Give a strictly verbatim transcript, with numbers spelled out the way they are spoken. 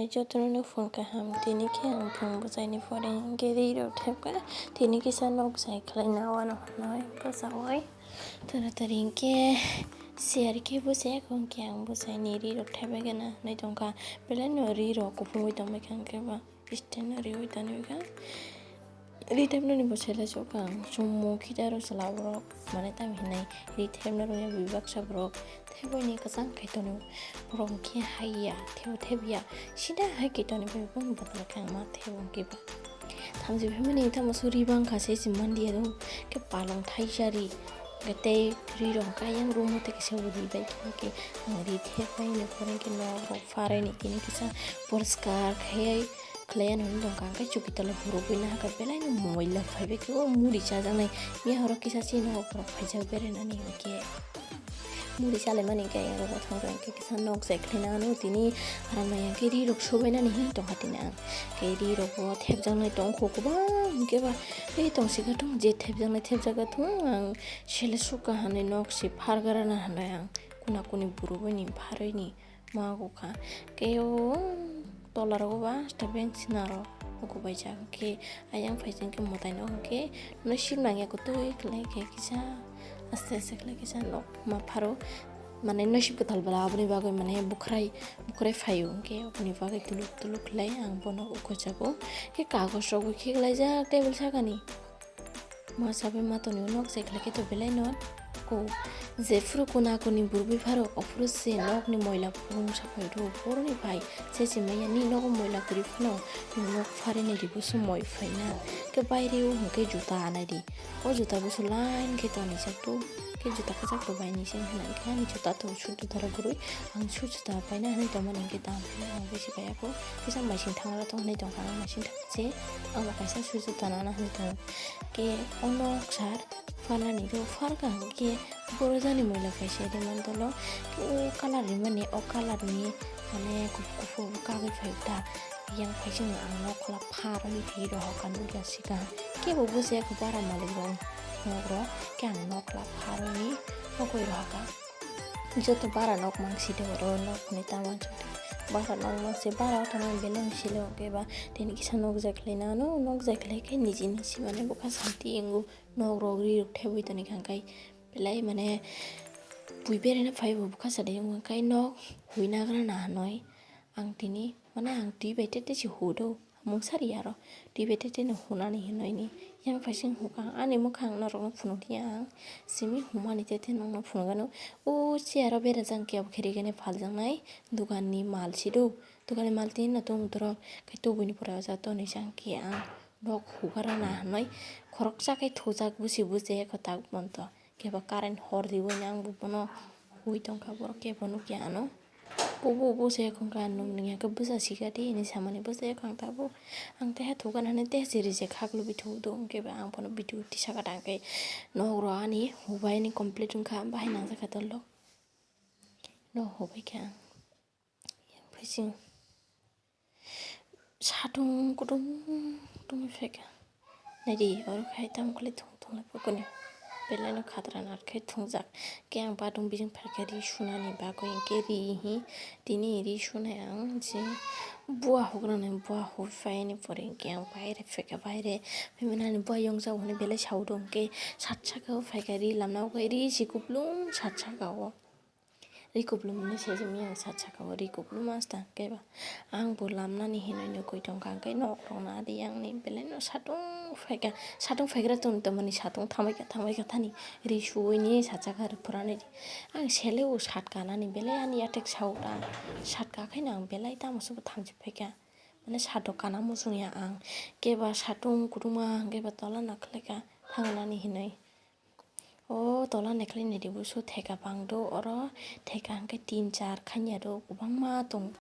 Jotono no phung kaham, tini khe ang phung bwsaini pore hinkhe ri rok thepkha, tini kisa nok jai khlaina wano hwnwi bwsawai. Taratari hinkhe share khe bwsaya kho hinkhe ang bwsaini ri rok thepgana hwnwi tongkha, belai no ri rok kuphungwi tongbaikha hinkhe ba stand no riwi tonwi kha. Ri thepnani bo sele sokha ang, chumung khita rw chwla borok, mane tamo hinai ri thepna rwya bebaksa borok thebwi ni kwchang khai tongo. Borok hinkhe haiya, thebo thebya, sida hai khe tonwi bai boni bodol khe ang ma thebo hinkhe ba. Thamchi phaimani tamo suri bangkha se se manliya do, khe palong thaisa ri, tei ri rok khe ayang room o tei kisa bo ri bai khe ang ri thep bai ni pore hinkhe nok rok pharai ni tini kisa poriskar khai. Khlai ano hwnwi tongkha, hwnkhe chuki tola borok buino hakhe belai no moila phaibai khe o muri chajaknai. Mia horo kisa chini nogo borok phaijak berainani hinkhe muri chalaimani hinkhe ayang rogo thangkha hinkhe kisa nok jai khlaina ano tini aram nai hinkhe ri rok sobainani hin tongkha tini ang. Khe ri rok bo thepjaknai tongkho kwbang hinkhe ba tei tongsi khe thung je thepjaknai thepjak khe thung ang sele sukha hinwi nok se phargarana hinwi ang kuna kuni borok buini pharwi ni. Mago kha. Khe o tola rogo ba asta bench naro uku bai jak khe ayang phai jeng khe mwtai no hwnkhe noisip nangya kwtwi khlai khe kisa aste aste khlai kisa nok ma pharo mane noisip kwtal bwla aboni bagwi mane bukhrai bukhrai phaio hwnkhe aboni bagwi tuluk tuluk khlai ang bono uku jago khe kagoj rok bo khe khlaijak table sakani. Ma sabai ma tonwi nok jai khlai khe to belai no ko jephuru kuna kuni burwi pharo ophuru se nokni moila pung saphai rw boroni bai se se maya ni nogo moila kwrwi phano nwng nok pharini ribu se moi phaina khe baire o hwnkhe juta anai di o juta busu line khe tonijak tu khe juta kwchak to bai ni se hwnka khe ani juta to sut juta rok kwrwi ang sut juta paina hinwi tongmani hinkhe dam phano ang bisi bai ya kho kisa maising thangra tong hinwi tongkha ang maising thang. Se ang bo kaisa suijo tanana hinwi tongo. Khe o nok sar phalnani khe o phalkha hwnkhe borok jani moila kaisa rimani dolo. Khe o colour rimani o colour ni mane kuphur kuphur kagwi phai ta. Yang phaising ang nok khwla pharwi phi rohor kha nukya sika. Khe bo bujiya khe bara malik rok nok rok khe ang nok khwla pharwi nokoi rohor kha. Joto bara nok mangsi de oro nok ni ta uansuk de. Bara nok mangsi bara o thangna belai silo khe ba tini kisa nok jai khlai na ano nok jai khlai khe niji niji mane bwkha santi wngo nok rok ri rok thebwi toni kha khe belai mane bui beraina phai bo bwkha sade wngkha khe nok hui nagra na hinwi ang tini mane ang twi bai tete se hu do. Mungsa ri aro twi bai tete no hunani hinwi ni yang phaising hukha ani mwkhang norokno phunukya ang simi humani tete nokno phunukgano o chair o berajak kebo kherigani phaljaknai doganni mal si do doganni mal tini no tong borok khe tubuini pore o jaga tonwi chang khe ang nok hukarana hinwi khoroksa khe thujak busi busi ekho tak monto kebo current hor riwi ang bo bono hui tongkha borok kebo nukya ano. Bo bo bo se khong kha nung nung ya khe bwsa sika di hinwi samani bwsa ya khang tabuk ang taiha thukan hinwi tei se reject khak lubui thudo hwnkhe ba ang phano video tisa kha tang khe nok rw ani hubai ni complete wngkha bahai nang jakha tolo nok hubai kha ang yang phaising satung kutung kutung phaikha. Naidi oro khai tamo khlai thung thung lai pokoni belai no khatra nar khai thungjak khe ang badung bijing phaikha ri sunani bagwi hinkhe ri hi tini ri sunai ang je bua hugrani bua huphaini pore hinkhe ang baire phaikha baire phaimanani bua yongjago hinwi belai saudung hinkhe sat saka o phaikha ri lamna o ri si kuplung sat saka o. Ri kuplum hinwi sijak miyang sat saka o ri kuplum asta khe ba ang bo lamnani hinwi nukwi tongkha hwnkhe nok rok na ri ang ni belai no satung phaikha satung phaigra tong tongmani satung thambaikha thambaikha thani ri suwi ni sat saka ri phurani ri ang sele o sat kanani belai ani yathek saut ang sat kakhai no ang belai tamo se bo thamchi phaikha mane satok kana muchung ya ang khe ba satung kutungma hwnkhe ba tola na khlaikha thangnani hinwi. O tola naikhlai naidi buso theka bangdo oro theka hwnkhe tin char khanya do kwbangma tong